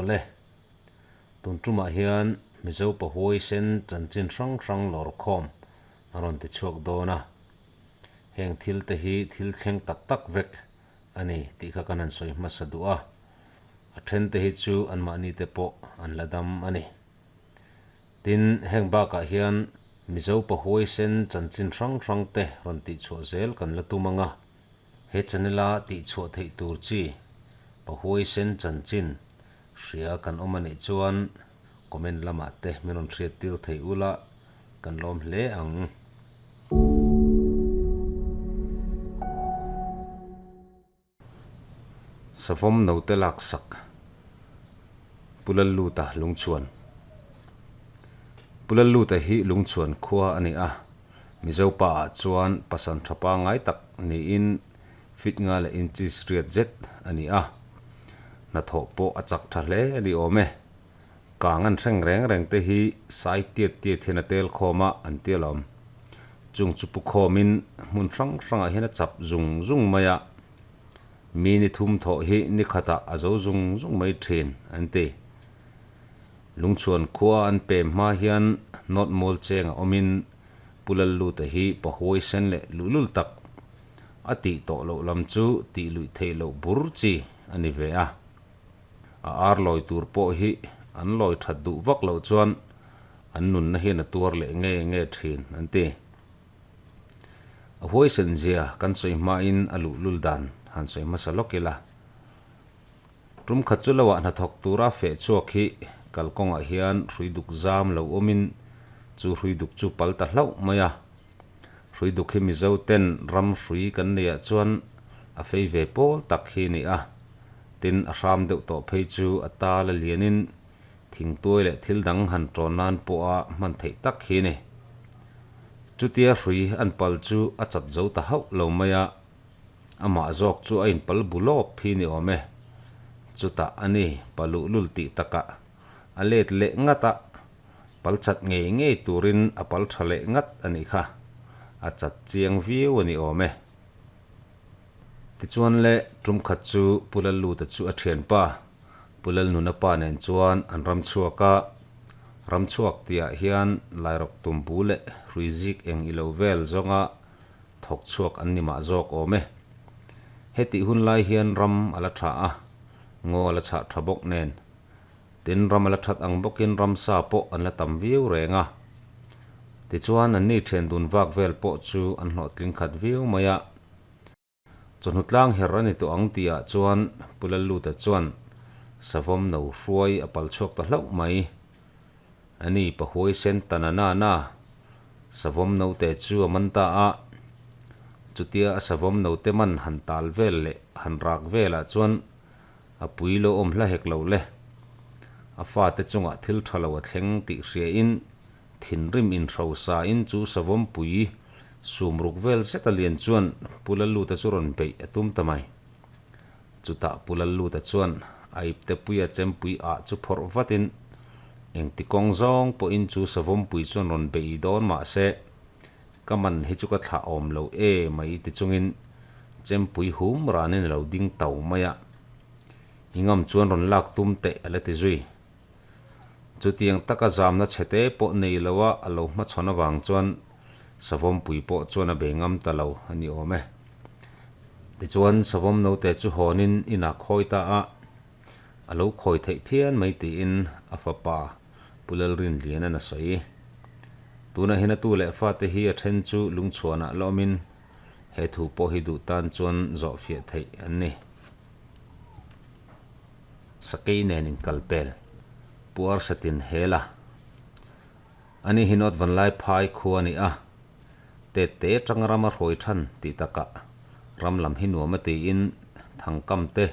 Awle, tun tumah hian Mizo pahuaisen chanchin hrang hrang lawr khawm a rawn ti chhuak dawn a. Heng thil te hi thil thleng tak tak vek a ni tih kha kan han sawi hmasa duh a. A then te hi chu anmahni te pawh an la dam a ni. Tin, heng bakah hian Mizo pahuaisen chanchin hrang hrang te rawn tihchhuah zel kan la tum ang a. He channel-a tihchhuah theih tur chi pahuaisen chanchin hria kan awm a nih chuan comment lamah te min rawn hriat tir thei ula kan lawm hle ang. Savawm note laksak Pu Lalluta Lungchhuan Pu Lalluta hi Lungchhuan khua a ni a, Mizo pa ah chuan pasan tha pangngai tak niin fit nga leh inches riat zet a ni a, hnathawh pawh a chak tha hle a ni awm e. Kang an hreng reng reng te hi sai tiat tiat hian a tel khawm a an ti alawm. Chung chu pu khawmin hmun hrang hrangah hian a chap zung zung mai a, Mi ni thum thawh hi ni khatah a zo zung zung mai thin, an ti. Lungchhuan khua an pem hma hian North Mall chengah awmin Pu Lalluta hi pahuai sen leh luhlul tak a tih tawh loh lam chu tih luih theih loh bur chi a ni ve a. A ar lawi tur pawh hi an lawi that duh vak loh chuan an nunna hian a tuar leh nge nge thin, an ti. A huaisen zia kan sawi hmain a luhlul dan han sawi hmasa lawk ila. Tum khat chu loah hnathawk tura feh chhuak hi kalkawngah hian hrui duk zam lo awmin chu hrui duk chu pal ta hlauh mai a. Hrui duk hi Mizo ten ram hrui kan neiah chuan a fei ve pawl tak hi a ni a. Tin, a hram deuh tawh phei chu a tal a lianin thingtuai leh thil dang han tawn nan pawha hman theih tak hi a ni. Chutia hrui an pal chu a chat zo ta hauh lo mai a, amah zawk chu a inpal bu lawp hi ni awm e. Chutah a ni paluhlul tih takah a let leh ngat a, pal chat ngei ngei turin a pal tha leh ngat a nih kha, a chat chiang viau a ni awm e. Tichuan le, tum khat chu Pu Lalluta chu a thianpa Pu Lalnuna pa nen chuan an ram chhuak a, ram chhuak tihah hian Lairawk tumbu leh hruizik eng ilo vel zawnga thawk chhuak an ni mah zawk awm e. Hetih hun lai hian ram a la tha a, ngaw a la chhah tha bawk nen. Tin, ram a la that ang bawkin ramsa pawh an la tam viau reng a. Tichuan, anni thian dun vak vel pawh chu an hlawhtling khat viau mai a. Chawhnu tlang her a ni tawh ang tihah chuan Pu Lalluta chuan savawm no hruai a pal chhuak ta hlauh mai. A ni pahuai sen ta na na na savawm note chu a man ta a. Chutia a savawm note man han tal vel leh han rak velah chuan a pui lo awm hla hek lo le. A fate chungah thil tha lo a thleng tih hriain Thinrim inhrosa in chu savawm pui sum ruk vel zet a lian chuan Pu Lalluta chu rawn beih a tum ta mai. Chutah Pu Lalluta chuan a ipte puia chempui ah chu phawrh vatin engti kawng zawng pawhin chu savawm pui chuan rawn beih dawn mah se ka man hi chu ka thlah awm lo e mai ti chungin chempui hum ranin a lo ding tau mai a. I ngam chuan rawn lak tum teh a la ti zui. Chutiang taka zamna chhete pawh nei loa a lo hmachhawn avang chuan Savawmpui pawh chuan a bei ngam ta lo a ni awm e. Tichuan Savawm note chu hawnin inah khawi ta a, a lo khawi theih phian mai tiin a fapa Pu Lalrinliana'n a sawi. Tunah hian a tu leh fate hi a then chu lungchhuanah la awmin he thu pawh hi duh tan chuan zawhfiah theih an ni. Sakei nen inkal pel puar satin hel a. Ani hi North Vanlai phai khua a ni a, tette atanga ram a hruai than tih takah ram lam hi nuam a tiin thangkam te,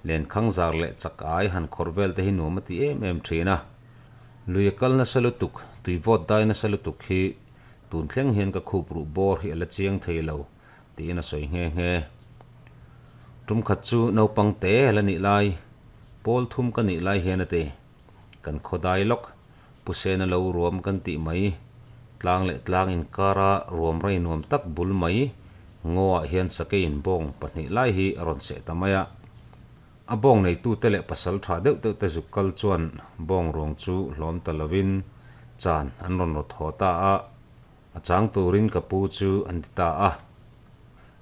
lenkhang zar leh chak ai han khawrh vel te hi nuam a ti em em thin a. Lui a kal nasa lutuk, tui vawt dai nasa lutuk hi tun thleng hian ka khup ruh bawr hi a la chiang thei lo tiin a sawi nghe nghe. Tum khat chu naupang te la nih lai, pawl thum ka nih lai hian a ti. Kan khaw dai lawk, Pu Sena lo ruam kan tih mai, tlang leh tlang inkara ruam rei nuam tak bul mai, ngaw ah hian sakeiin bawng pahnih lai hi a rawn seh ta mai a. A bawng neitute leh pasal tha deuh deuh te zuk kal chuan bawng ruang chu hlawm ta lovin chan an rawn rawt haw ta a, a chang turin ka pu chu an ti ta a.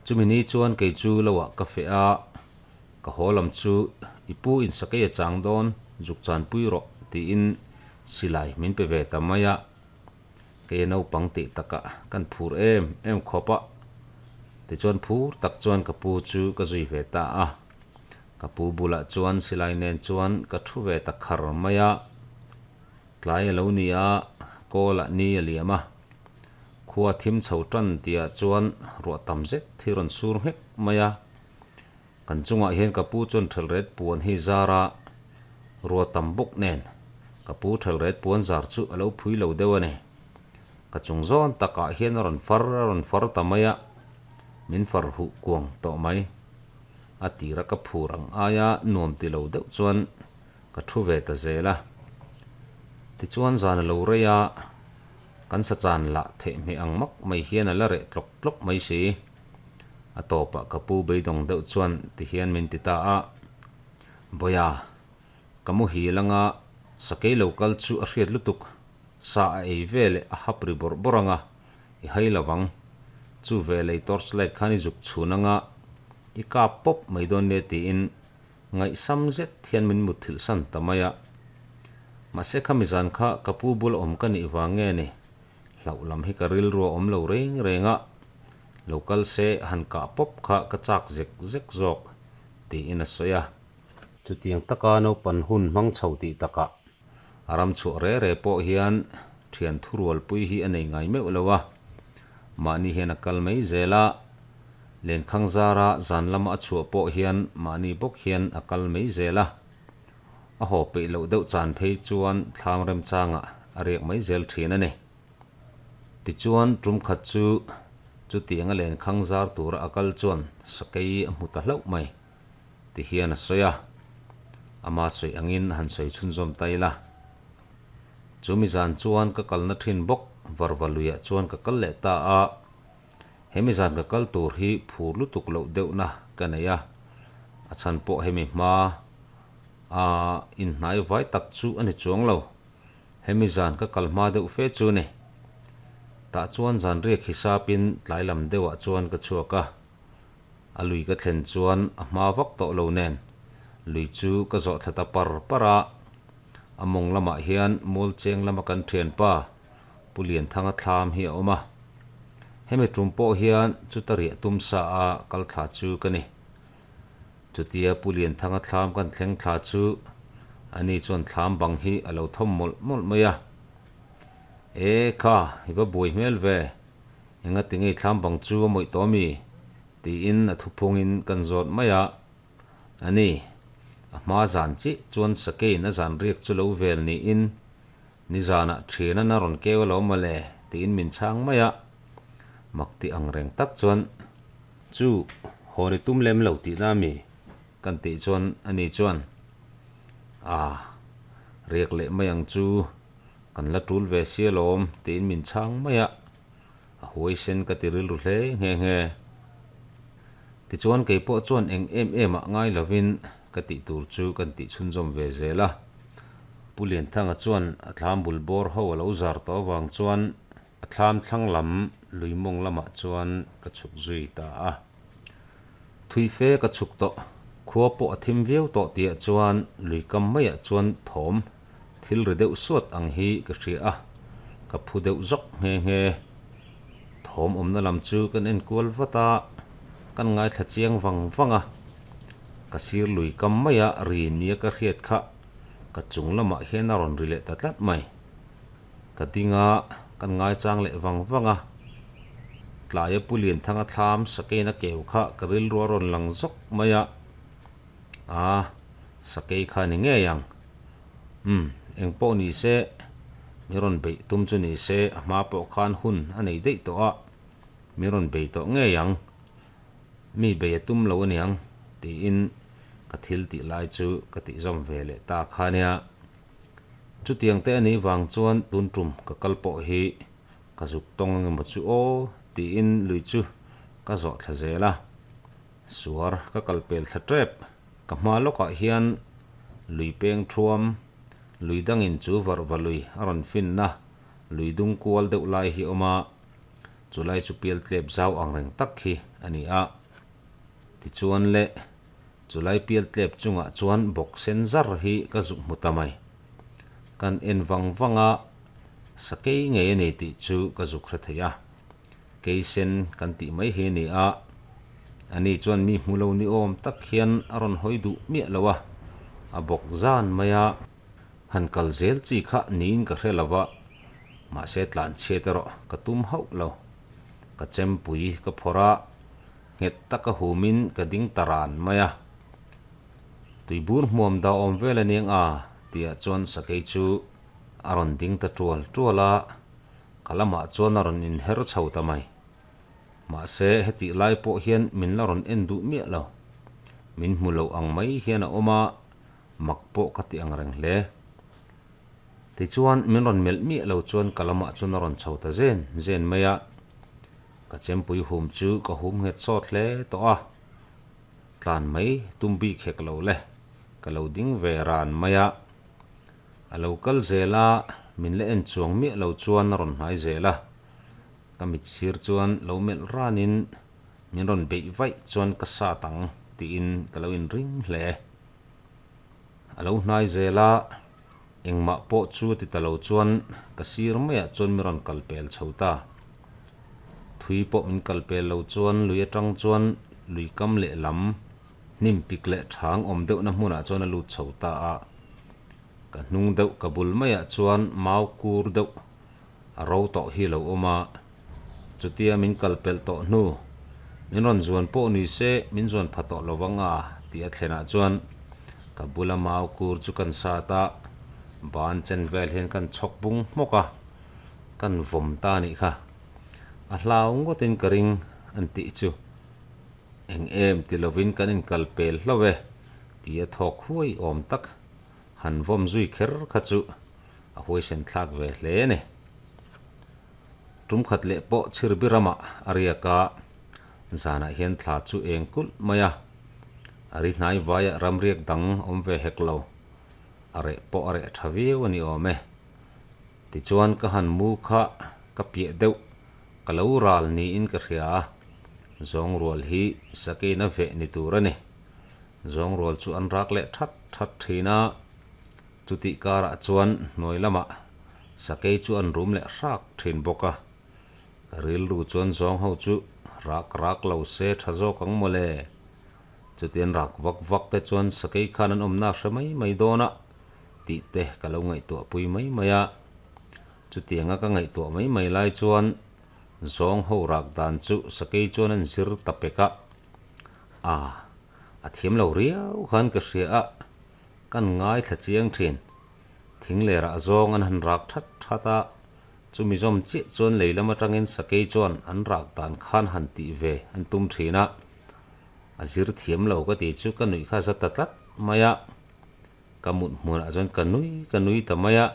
Chumi ni chuan kei chu lo ah ka feh a, ka haw lam chu i pu in sakei a chang dawn zuk chanpui rawh tiin silai min pe ve ta mai a. Kei a naupang tih takah kan phur em em khawp a, tichuan phur tak chuan ka pu chu ka zui ve ta a. Ka pu bulah chuan silai nen chuan ka thu ve ta khar mai a. Tlai a lo ni a, kawlah ni a liam a. Khua thim chho tan tihah chuan ruah tam zet hi rawn sur nghek mai a. Kan chungah hian ka pu chuan thelret puan hi zar a, rua tam bawk nen ka pu thelret puan zar chu a lo phui lo deuh a ni. Ka chung zawn takah hian a rawn far a rawn far ta mai a, min far huh kuang tawh mai. A tira ka phur ang aia nuam ti lo deuh chuan ka thu ve ta zel a. Tichuan zan a lo rei a, kan sachan lah thehhmeh ang mak mai hian a la reh tlawk tlawk mai si. A tawpah ka pu beidawng deuh chuan ti hian min ti ta a, Bawia, ka muhil anga sakei lo kal chu a hriat lutuk, sa a ei ve leh a hap ri bawrh bawrh anga i hai lo vang, chu ve lei torch light khan i zuk chhun anga i kap pawp mai dawn nia tiin ngaihsam zet hian min mutthilh san ta mai a. Mahse khami zan kha ka pu bula awm ka nih vang nge ni? Hlauh lam hi ka rilru a awm lo reng reng a, lo kal se han kah pawp kha ka chak zek zek zawk, tiin a sawi a. Chutiang taka naupan hun hmang chho tih takah a ram chhuah re re pawh hian thian thurualpui hi a nei ngai meuh lo a, mahni hian a kal mai zel a, lenkhang zara zan lama a chhuah pawh hian mahni bawk hian a kal mai zel a. A haw peih loh deuh chan phei chuan thlam remchangah a riak mai zel thin a ni. Tichuan tum khat chu chutiang a lenkhang zar tura a kal chuan sakei a hmu ta hlauh mai ti hian a sawi a, ama sawi angin han sawi chhunzawm ta ila. Chu mi zan chuan ka kalna thin bawk varva luiah chuan ka kal leh ta a, Hemi zan ka kal tur hi phur lutuk loh deuhna ka nei a, a chhan pawh hemi hma a inhnai vai tak chu a ni chuang lo. Hemi zan ka kal hma deuh fe chu ni. Tah chuan zan riak hisapin tlai lam deuhah chuan ka chhuak a, a lui ka thlen chuan a hma vak tawh lo nen lui chu ka zawh thla ta par par a, a mawng lamah hian mual cheng lama kan thianpa Pu Lianthanga thlam hi a awm a. Hemi tum pawh hian chuta riah tum sa a kal thla chu ka ni. Chutia Pu Lianthanga thlam kan thleng thla chu ani chuan thlam bang hi a lo thawm mawlh mawlh mai a. E kha, i va buai hmel ve, engati ngei thlam bang chu a mawih tawh mi? tiin a thuphungin kan zawt mai a. A ni, a hma zan chiah chuan sakeiin a zan riak chu lo vel niin Nizanah thianan a rawn keu alawm mawle tiin min chhang mai a, mak tih ang reng tak chuan chu hawn i tum lem lo tihna a mi? kan tih chuan ani chuan Ah, riak leh mai ang chu, kan la tul ve si alawm tiin min chhang mai a, a huaisen ka ti rilru hle nghe nghe. Tichuan keipawh chuan eng em em ah ngai lovin ka tih tur chu kan tih chhunzawm ve zel a. Pu Lianthanga chuan a thlam bul bawr ho a lo zar tawh avang chuan a thlam thlang lam lui mawng lamah chuan ka chhuk zui ta a. Thui fe ka chhuk tawh, khua pawh a thim viau tawh tihah chuan lui kam maiah chuan thawm thil ri deuh suat ang hi ka hria a, ka phu deuh zawk nghe nghe. Thawm awmna lam chu kan enkual vat a, kan ngaithla chiang vang vang a. Ka sir lui kam maia ri nia ka hriat kha ka chung lamah hian a rawn ri leh ta tlat mai. Ka ding a, kan ngaichang leh vang vang a. Tlaia Pu Lianthanga thlam sakeina keu kha ka rilru a rawn lang zawk mai a. A, sakei kha ni ngei ang. Umm, eng pawh ni se, mi rawn beih tum chu ni se, a hma pawh khan hun a nei daih tawh a, mi rawn bei tawh ngei ang. Mi bei a tum lo aniang, tiin ka thil tih lai chu ka tih zawm ve leh ta kha nia. Chutiang te a nih vang chuan tun tum ka kal pawh hi ka zuk tawng engemaw chu aw, tiin lui chu ka zawh thla zel a. Suar ka kal pel thla tep. Ka hma lawkah hian lui peng thuam, lui dangin chu varhva lui a rawn finna lui dung kual deuh lai hi a awm a, chulai chu pial tlep zau ang reng tak hi a ni a. Tichuan le, chulai pial tlep chungah chuan bawk sen zar hi ka zuk hmu ta mai. Kan en vang vang a, sakei ngei a ni tih chu ka zuk hre thei a. Keisen kan tih mai hi a ni a, ani chuan mi hmu lo ni awm tak hian a rawn hawi duh miah lo a, a bawk zan mai a. Han kal zel chi kha niin ka hre lo va, mahse tlan chhiat erawh ka tum hauh lo. Ka chempui ka phawrh a, nghet taka humin ka ding ta ran mai a. Tuibur hmuam da awm vel a niang a tihah chuan sakei chu a rawn ding ta tual tual a. Ka lamah chuan a rawn inher chho ta mai. Mahse, hetih lai pawh hian min la rawn en duh miah lo. Min hmu lo ang mai hian a awm a, mak pawh ka ti ang reng hle. Tichuan, min rawn melh miah lo chuan ka lamah chuan a rawn chho ta zen zen mai a. Ka chempui hum chu ka hum nghet sawt hle tawh a. Tlan mai tum bik hek lo le, ka lo ding ve ran mai a. A lo kal zel a, min la en chuang miah lo chuan a rawn hnai zel a. Ka mit sir chuan lo melh ranin min rawn beih vaih chuan ka sat ang tiin ka lo inring hle. A lo hnai zel a, engmah pawh chu a ti ta lo chuan ka sir maiah chuan min rawn kal pel chho ta. Thui pawh min kal pel lo chuan lui atang chuan lui kam lehlam Hnim pik leh thang awm deuhna hmunah chuan a lut chho ta a, ka hnung deuh ka bul maiah chuan mau kur deuh a ro tawh hi lo awm a, chutia min kal pelh tawh hnu min rawn zuan pawh ni se min zuan pha tawh lo vang a tih a thlenah chuan ka bula mau kur chu kan sat a, ban chen vel hian kan chhawk bung hmawk a, kan vawm ta a nih kha. A hlau ngawtin ka ring an tih chu. Eng em ti lovin kan inkal pel hlauh e tia thawk huai awm tak han vawm zui kher kha chu a huaisen thlak ve hle a ni. Tum khat leh pawh chhirbi ramah a riak a, zanah hian thla chu eng kulh mai a, a ri hnai vaiah ramriak dang awm ve hek lo, a reh pawh a reh tha viau a ni awm e. Tichuan ka han mu kha ka piah deuh ka lo ral niin ka hria a, zawngrual hi sakein a veh ni tur a ni. Zawngrual chu an rak leh that that thin a, chutih karah chuan hnuai lamah sakei chu an rum leh hrak thin bawk a. Ka rilru chuan zawng ho chu rak rak lo se tha zawk ang mawle. Chutian rak vak vak te chuan sakei khan an awmna hre mai mai dawn a tih te ka lo ngaihtuah pui mai mai a. Chutianga ka ngaihtuah mai mai lai chuan zawng ho rak dan chu sakei chuan an zir ta pek a, a a thiam lo riau khan ka hria a, kan ngaithla chiang thin. Thing lerah zawng an han rak that that a, chumi zawm chiah chuan lei lam atangin sakei chuan an rak dan khan han tih ve an tum thin a, a zir thiam lo ka tih chu ka nuih kha za ta tlat mai a, ka mut hmunah chuan ka nui ka nui ta mai a.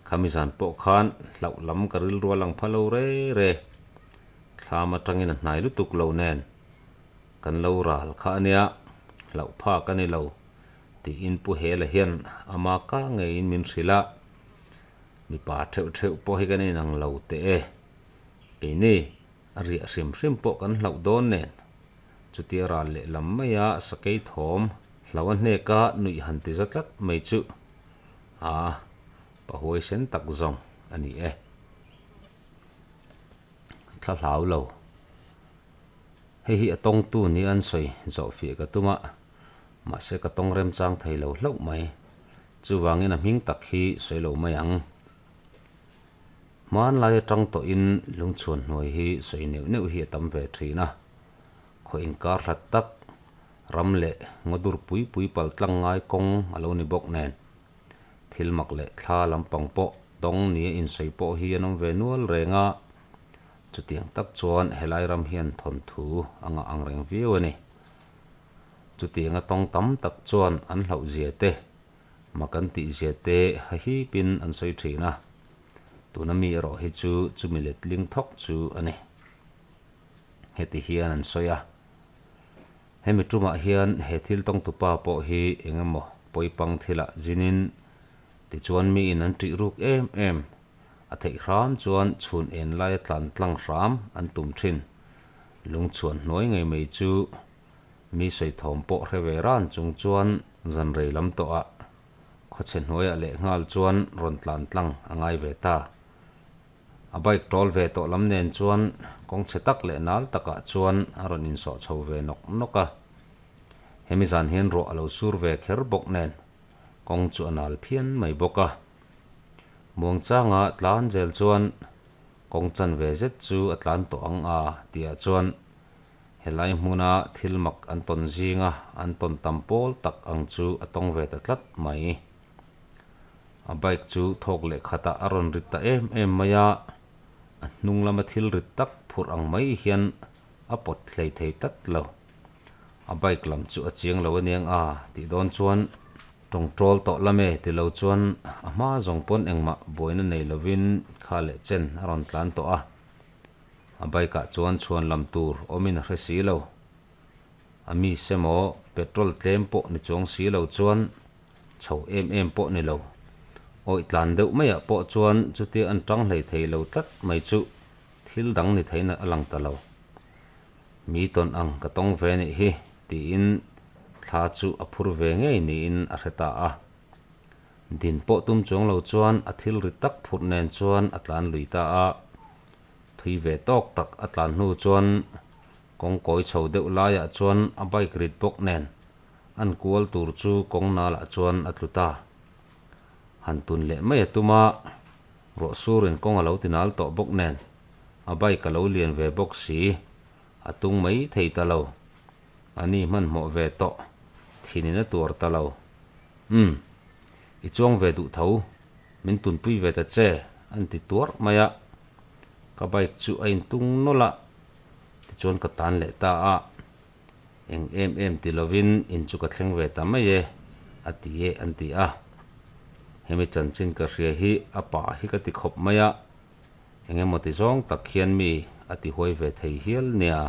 Khami zan pawh khan hlauh lam ka rilru a lang pha lo re re. Thlam atangin a hnai lutuk lo nen kan lo ral kha a nia, hlauh phak a ni lo tiin Pu Hela hian ama ka ngeiin min hrilh a, mipa theuh theuh pawh hi kan inang lo teh e. Keini a riah hrim hrim pawh kan hlauh dawn nen chutia ral lehlam maia sakei thawm hlauh a hneka nuih han ti za tlat mai chu A, pa huaisen tak zawng a ni e. Thla hlau lo. Hei hi a tawngtu ni an sawi zawh fiah ka tum a, mahse ka tawng remchang thei lo hlauh mai. Chuvangin a hming tak hi sawi lo mai ang. Hmanlai atang tawhin lungchhuan hnuai hi sawi neuh neuh hi a tam ve thin a, khaw inkar hlat tak Ram leh ngaw dur pui pui pal tlang ngai kawng a lo ni bawk nen, thil mak leh thla lampang pawh tawng nia insawi pawh hi an awm ve nual reng a, chutiang tak chuan helai ram hian thawnthu a ngah ang reng viau a ni. Chutianga tawng tam tak chuan an hlauh zia te, mak an tih zia te hahipin an sawi thin a, tuna mi erawh hi chu chumi letling thawk chu a ni. Heti hian an sawi a. Hemi tumah hian he thil tawngtupa pawh hi eng emaw pawipang thilah zinin tichuan miin an ṭih ruk em em a theih hram chuan chhun en laia tlan tlang hram an tum ṭhin. Lungchhuan hnuai ngei mai chu mi sawi thawm pawh hre ve ran chung chuan zan rei lam tawhah khawchhe hnuaiah lehnghal chuan rawn tlan tlang a ngai ve ta. A bike ṭawl ve tawh lam nen chuan kawng chhe tak leh nal takah chuan a rawn insawh chho ve nawk nawk a. Hemi zan hian ruah a lo sur ve kher bawk nen kawng chu a nal phian mai bawk a. Muangchanga tlan zel chuan kawng chan ve zet chu a tlan tawh ang a tihah chuan helai hmuna thil mak an tawn zinga an tawn tam pawl tak ang chu a tawng ve ta tlat mai. A bike chu thawk leh khatah a rawn rit ta em em mai a, a hnung lama thil rit tak phurh ang mai hian a pawt hlei thei tlat lo. A bike lam chu a chiang lo aniang a tih dawn chuan tawngtawl tawh lam e ti lo chuan a hma zawng pawn engmah buaina nei lovin kha leh chen a rawn tlan tawh a. A bike ah chuan chhuan lam tur awmin a hre si lo. A mi semaw petrol tlem pawh ni chuang si lo chuan chho em em pawh ni lo. Awih tlan deuh maiah pawh chuan chutia an tang hlei thei lo tlat mai chu thil dang ni theihna a lang ta lo. Mi tawn ang ka tawng ve nih hi tiin thla chu a phur ve ngei niin a hre ta a. Din pawh tum chuang lo chuan a thil ri tak phurh nen chuan a tlan lui ta a. Thui ve tawk tak a tlan hnu chuan kawng kawi chho deuh laiah chuan a bike rit bawk nen An kual tur chu kawng nalah chuan a tlu ta. Han tun leh mai a tum a, ruah surin kawng a lo ti nal tawh bawk nen, a bike a lo lian ve bawk si, a tung mai thei ta lo. A ni hmanhmawh ve tawh, thinin a tuar ta lo. Umm, i chuang ve duh tho, min tunpui ve ta che, an ti tuar mai a. Ka bike chu a intung nawlh a, tichuan ka tan leh ta a. Eng em em ti lovin in chu ka thleng ve ta mai e, a ti e an ti a. Hemi chanchin ka hria hi a pa hi ka ti khawp mai a, eng emaw ti zawng tak hian mi a ti huai ve thei hial nia.